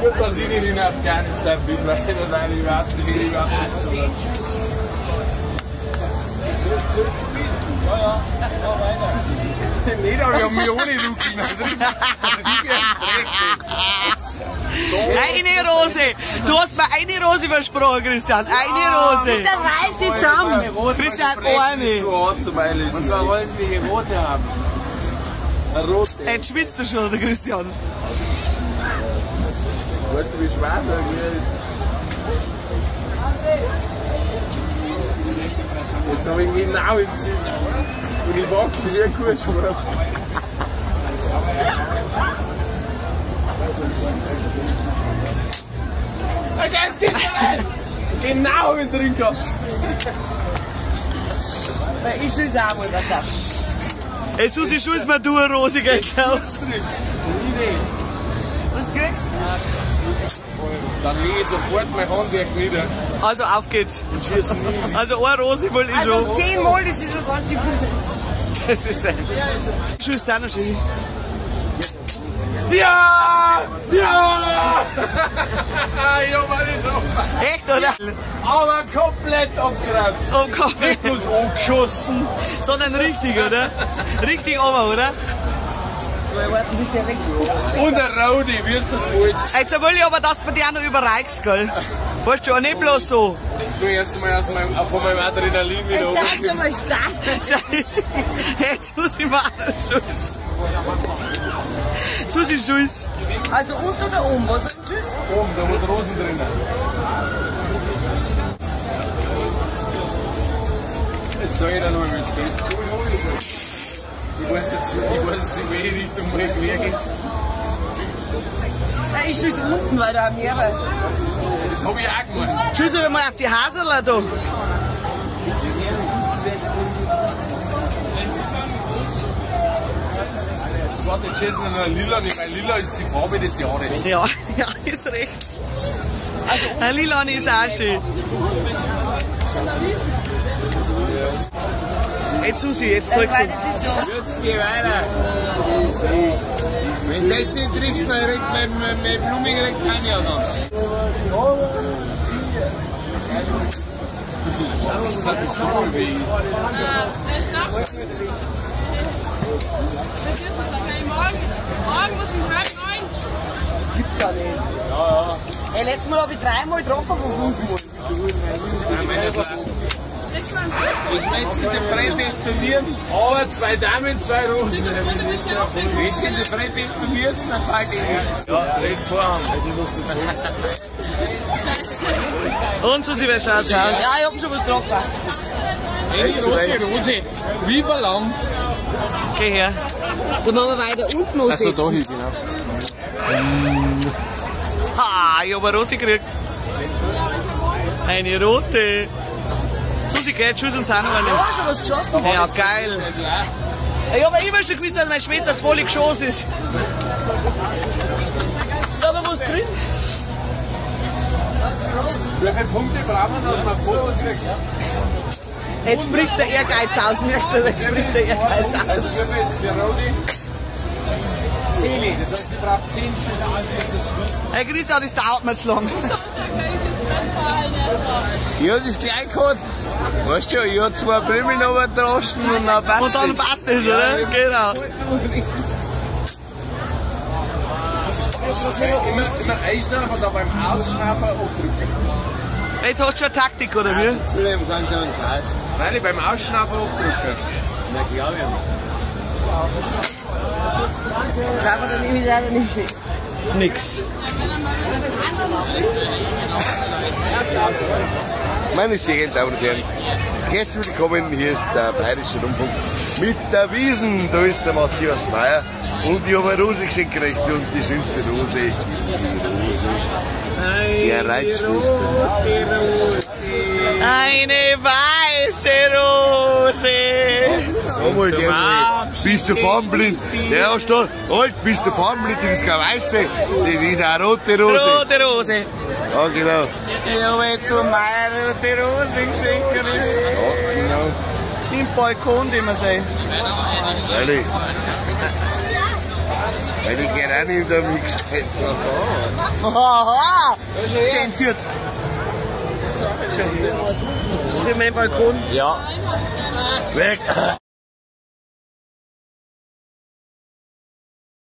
Gut, dass ich nicht in Afghanistan bin, weil das eine überhaupt nicht. Ja, ja, weiter. Nicht, aber ich hab mich ohne Rücken. Eine Rose! Du hast mir eine Rose versprochen, Christian. Eine Rose! Dann reiß sie zusammen! Christian, eine! Und zwar wollten wir die rote haben. Eine rote. Jetzt schwitzt du schon, der Christian. Weißt du, wie schwer das ist? Jetzt habe ich ihn genau im Ziel. Und ich wacke sehr gut schon. Das geht nicht! Genau im drin gehabt. Ich schieße auch mal was ab. Ey, Susi, schieß mal du eine Rose, geht's aus. Was kriegst du? Dann lege ich sofort mein Handwerk nieder. Also auf geht's. Und schieße nie. Also eine Rose will ich schon. Also 10 Mal, das ist schon ganz schön gut. Das ist ein. Schießt auch noch schön. Ja! Ja! Ich hab eine getroffen. Echt, oder? Aber komplett abgeräumt. Oh, komplett. Nicht bloß angeschossen. Sondern richtig, oder? Richtig oben, oder? Und ein Rodi, wie ist das wohl? Jetzt will ich aber, dass man die auch noch überreichst, gell? Weißt du, nicht bloß so. Jetzt will ich erst einmal von meinem Adrenalin wieder hoch. Jetzt sag mal stark. Jetzt muss ich mal einen Schuss. Susi, Schuss. Also unten oder oben? Was ist ein Schuss? Oben, da wo die Rosen drin. Jetzt sag ich dir nochmal, wie es geht. Ich weiß jetzt in welche Richtung mal quer geht. Nein, ich schieße unten, weil da mehrere. Das hab ich auch gemacht. Schieß doch mal auf die Haserler da. Jetzt warte, jetzt schießen wir noch ein Lila, weil Lila ist die Farbe des Jahres. Ja, ja, ist recht. Also, ein Lila ist auch schön. Jetzt Susi, jetzt zeigst du uns. Jetzt geh weiter. Wenn du es nicht triffst, dann regt mein Bluming regt keine an. Das hat das schon weh. Morgen muss ich 8:30. Das gibt's ja nicht. Ja, ja. Ey, letztes Mal habe ich 3-mal getroffen von 5 Mal. Ich möchte in der Frei betonieren, aber 2 Damen, 2 Rosen. Wenn sie in der Frei betoniert, dann fahre ich nichts. Ja, dreht Vorhang. Und Susi, wer schaut's aus? Ja, ich hab schon was getroffen. Eine rote Rose, wie verlangt. Geh her. Dann machen wir weiter unten noch. Achso, da hin, genau. Ha, ich hab eine Rose gekriegt. Eine rote. Susi, geht, tschüss und sind wir nicht. Ich hab schon was geschossen. Ja, geil. Ich hab immer schon gewusst, dass meine Schwester voll geschossen ist. Ist da aber was drin? Wie viele Punkte brauchen wir, dass wir Fotos kriegen? Jetzt bricht der Ehrgeiz aus, merkst du? Jetzt bricht der Ehrgeiz aus. Also, wie viel ist die Rodi? 10, das heißt, ich brauche 10 Schüsse. Hey Christian, das dauert mir zu lang. Ich hab das gleich gehabt. Weißt du, ich hab 2 Blümchen runtergedroschen und dann passt Und dann passt es, oder? Ja, genau. Immer einschnaufen, dann beim Ausschnaufen abdrücken. Jetzt hast du schon eine Taktik, oder wie? Zudem kannst du einen Glas. Nein, beim Ausschnaufen abdrücken. Na, glaub ich. Das aber dann nehme ich leider nicht. Nix. Meine sehr geehrten Damen und Herren, herzlich willkommen, hier ist der Bayerische Rundfunk mit der Wiesn. Da ist der Matthias Mayer und ich habe eine Rose geschenkt gekriegt und die schönste Rose ist die Rose der Reitschwester. Eine weiße Rose. Nochmal, der, bist du farbenblind? Der hast du, halt, bist du farbenblind, das ist keine weiße, das ist eine rote Rose. Rote Rose. Ja, genau. Ich habe jetzt so meine rote Rose geschenkt. Ja, genau. Im Balkon, den wir sehen. Freilich. Weil die Geranium da mitgescheit. Aha! Zensiert. Für meinen Balkon. Ja. Weg!